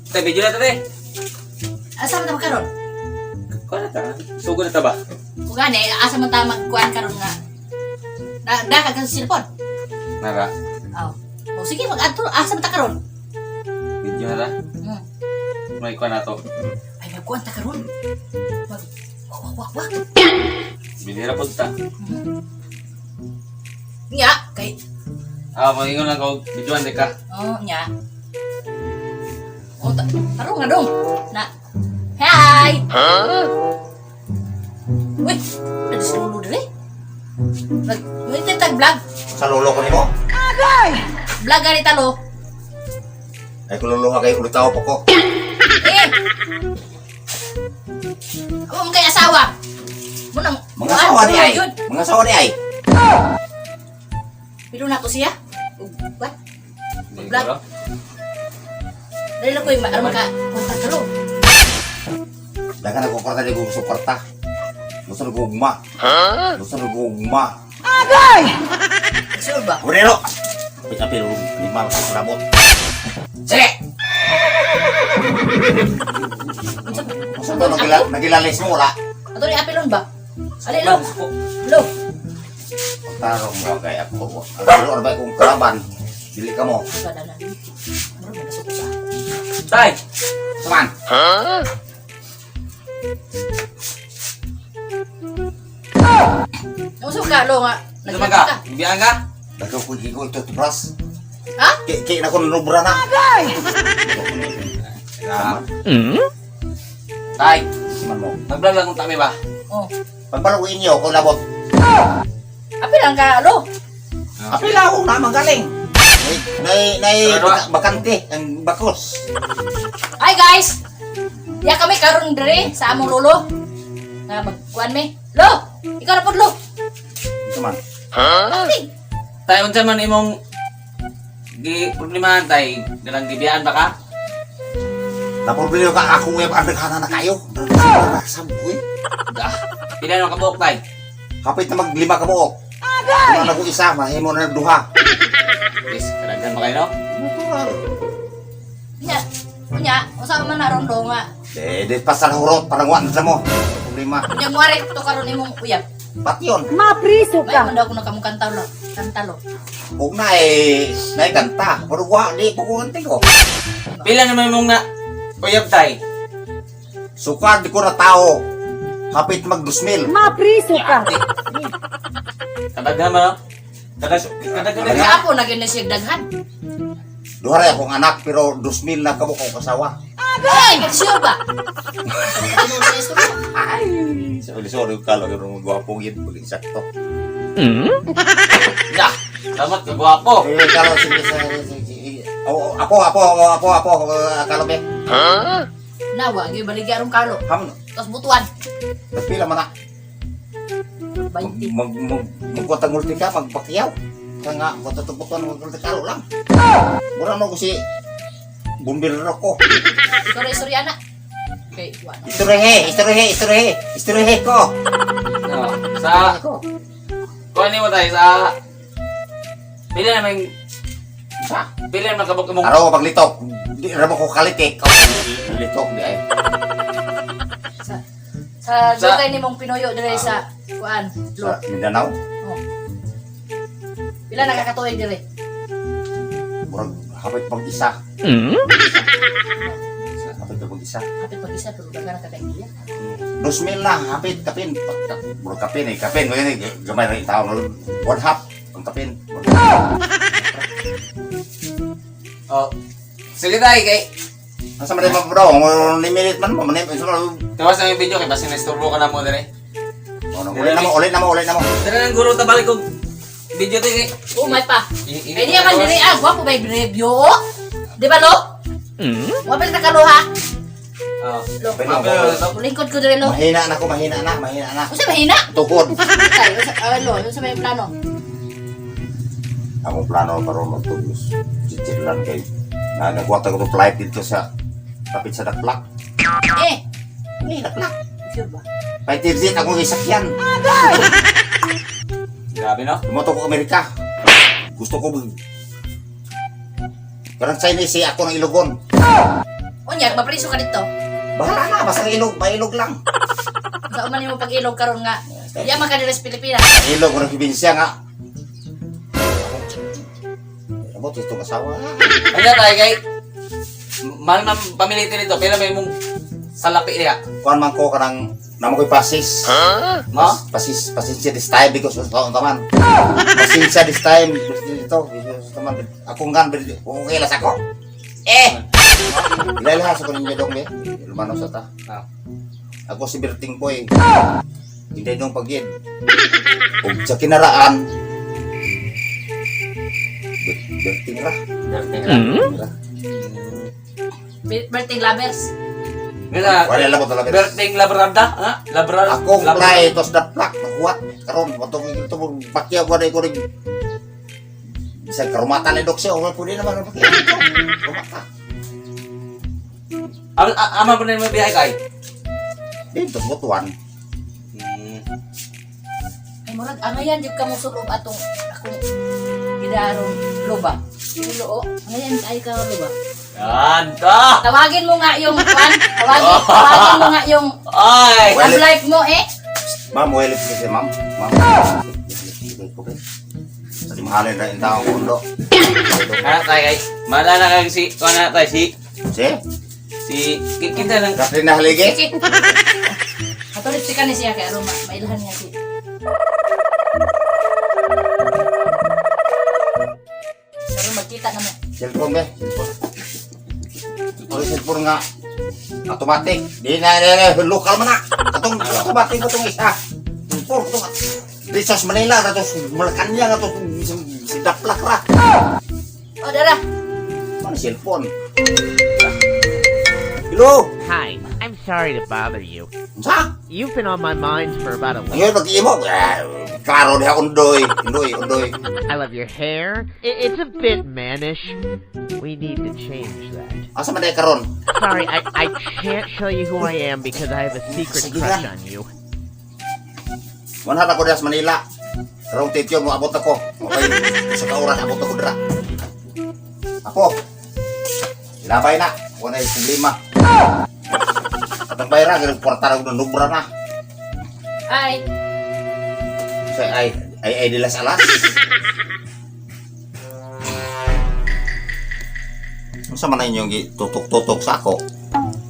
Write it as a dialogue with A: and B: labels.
A: Tay, video na ta, te.
B: Asa man ta karon?
A: Kuha na ta. Sugo na ta ba?
B: Kung gani, asa man ta magkuan karon nga? Na da ka sa cellphone.
A: Nara.
B: Aw. O sige, mag-adto asa man ta karon?
A: Video na ta. May kuha na to.
B: Ay, magkuan ta karon. Mag wak wak wak.
A: Binira po ta.
B: Nya, kay
A: Ah, mangingon lang ko. Videoan di ka.
B: Oh, nya. Oh, tarong nga dong. Na. Hi. Uy, ada sa lolo dire. Nag may tag vlog.
C: Sa lolo ko nimo.
B: Vlog gani talo.
C: Ay kulolo ka kay ulitaw pa ko.
B: Eh. Amo man kay asawa. Mo nang
C: Mga asawa ni ay.
B: Yun.
C: Mga asawa ni ay.
B: Pilo na ko siya. Ug what?
A: Vlog.
B: Vlog. Dali lang ko yung aron ka kontak talo.
C: Dagan ako kwarta di ko suporta. Gusto na gugma. Gusto na gugma.
B: Sure ba?
C: Obrero. Pita pilo lima ka rabot. Sige.
B: Unsa
C: Gusto to nagila nagilalis mo wala.
B: Ato ni apilon ba? Ali lo. Lo.
C: Tarong mo kay ako. Ang lolo ba kung kalaban. Dili ka mo.
B: Kada na. Muro na nasuko sa ako.
A: Tay!
C: Saman.
B: Unsa ka lo nga?
A: Ano man ka? Bibiyaan ka?
C: Dagan ko gigo ito tubras.
B: Ha?
C: Kay kay na ko nubra na.
A: Ah.
C: Saman.
A: Tay,
C: Saman mo.
A: mag-vlog lang kung tami ba?
B: Oh.
C: Pagbaluin niyo ko labot.
B: Apil lang ka lo.
C: Apila ako na magaling. Nay nay nay
A: Ano ba?
C: bakante ang bakos.
B: Hi guys. Ya kami karon dire sa among lolo. Nga magkuan mi. Lo, ikaw na pud lo.
C: Saman.
B: Acting.
A: Tay, unsa man imong gi problemahan tay? Galang gibiyaan ba ka?
C: Naproblema ka ako web ang nagkana na kayo. Sampoy.
A: Ah, pila na kabuok tay?
C: Kapit na maglima ka buok. Agay! na ko isa, mahimo na duha.
A: Yes, karaghan ba kayo no?
C: Natural.
B: Nya. Unya, unsa man na ron lo nga.
C: De, de pasal hurot parang wan sa mo. Problema.
B: Unya muare to karon imong uyab.
C: Bat yun.
D: Mapriso
B: May
D: ka.
B: man daw ko nakamukantaw lo. Kanta lo.
C: Kung na eh, na kanta. Pero wa, di ko kante ko.
A: Pila naman imong na uyab tay?
C: Sukar di ko na tao. Kapit mag 2,000.
D: Mapriso ka.
A: Kadaghan man no? Kadaghan
B: Sa apo na gyud na siya daghan.
C: Duha ra akong anak pero 2,000 na kamo kong kasawa.
B: Ay, sure ba? Ano sa istorya?
C: Ay, sorry sorry kalo yung gwapo yun pag insakto.
A: Ya, salamat ka gwapo.
C: Eh, kalo sige sige sige. Oh, apo apo apo apo kalo be.
B: Nawa, gyud baligya ron kalo.
C: Ham,
B: Tapos butuan.
C: pila man na.
B: 20.
C: Mag mag magkuwatang multi ka, magpakyaw. Kaya nga, magtutubukan ng multi kalo lang. Mura mo ko si bumbiro ko.
B: Sorry, sorry ana. Okay, wa na.
C: Isturehe, isturehe, isturehe, isturehe ko.
A: No, sa
C: Ko.
A: kuan nimo tay sa pila naman
C: Sa?
A: pila naman kabuk imong
C: Araw paglitok. Di ra mo ko kalit eh. Kaw litok di ay.
B: Sa dugay nimong pinuyo dire sa kuan, lo.
C: Sa Mindanao,
B: Oh. Pila nakakatuig dire?
C: murag hapit pag isa. Hapit pag isa.
B: Hapit pag isa pero daghan ka kaibigan.
C: 2,000 na hapit kapin. Murag kapin eh, kapin ngayon eh gamay ra tao. One half ang kapin. One half.
A: Oh. Sige tay kay
C: Asa man mo bro, mo minute man mo man
A: Tawas na yung video kay basin na-istorbo ka na mo dire.
C: Ano, ulit na mo, ulit na mo, ulit na mo.
A: Dara nang guro ta balik og video tay kay.
B: Oh, may pa. Kay niya man dire ah, gwapo ba yung review? Oh? Di ba lo? Wa pa ta kalo ha?
A: Oh.
B: Lo.
C: Pero,
B: Lingkod ko dire lo.
C: Mahina na ko, mahina na, mahina na.
B: Unsa mahina?
C: Tukod.
B: Tay, unsa ah, lo, unsa may plano?
C: Akong plano karon magtugos. Chichir lang kay na nagwata ko to flight dito sa kapit sa Daklak.
B: Eh,
C: Eh, Daklak.
B: sure ba?
C: Fighter jet akong isakyan.
A: Grabe no.
C: Lumoto ko Amerika. Gusto ko mag Kanang Chinese eh, ako ng ilogon.
B: Unya, mapriso ka dito.
C: Bahala na, basta ilog, mailog lang.
B: Sa man nimo pag-ilog karon nga. Diya man ka diri sa Pilipinas.
C: Ilog ng probinsya nga. Abot ito asawa.
A: Ano tay kay mahal man pamilya dito, pero may mong salapi niya.
C: Kuan man ko kanang namo ko'y pasis.
A: Ma?
C: Pasis, pasensya this time because sa taon taman. Pasensya this time dito, because taman. Ako nga, okay lang sa ako. Eh! Ilalaha sa ko ninyo dong, be. Lumano sa ta.
A: Ah.
C: Ako si Berting Boy. Hindi nung pagyid. Ug sa kinaraan, Berting ra.
A: Berting ra.
C: Ra.
B: Birthday lovers.
A: Mira,
C: Wala lang ko talaga.
A: Berting Labrada, ha? Labra.
C: Akong play tos da plak nakuha karon atong ito mo pakyaw ko na ko rin. Bisag karumata ni Dok siya, okay pwede naman ang pakyaw ito. Rumata.
A: Ama pa na yung biyahe kay.
C: Dito butuan.
B: Ay murag angayan jud ka mo sulob atong akong gidarong loba. Luo, angayan ay ka loba.
A: Yan ta.
B: Tawagin mo nga yung kwan, tawagin mo nga yung
A: Ay.
B: love life mo eh.
C: Ma'am, well, kasi ma'am. Ma'am. Sa mahalin na yung taong kundo.
A: Ano tay kay? Mala na kay si kuan na tay si
C: Si?
A: si kita lang
C: Katrina Haligi?
B: Sige. Katulit si kanis siya kay aron mailhan niya si. Aron magkita na mo.
C: Cellphone be, cellphone. Oy, cellphone nga. Automatic. Di na, di na, local man na. Katong automatic ko itong isa. Cellphone, itong di sa Manila, na to, Malacanang, na to, si Daplak ra.
B: Oh, dara.
C: Ano cellphone? Hello?
D: Hi, I'm sorry to bother you.
C: Unsa?
D: You've been on my mind for about a week.
C: Ngayon, pag-iimo. Eh, klaro diha, undoy. Undoy, undoy.
D: I love your hair. It's a bit mannish. We need to change that.
C: Asa man diha karon?
D: Sorry, I can't show you who I am because I have a secret
C: Sige
D: crush
C: lang.
D: on you.
C: Manhat ako diha sa Manila. Karong tityo mo abot ako. Okay, sa kauran abot ako dira. Ako. Ilabay na. Wala na problema. At ang bayra, ganun kwarta na nubra na.
B: Ay,
C: Sa ay, ay, ay, dilas alas. Unsa man na inyong tutok-tutok sa ako?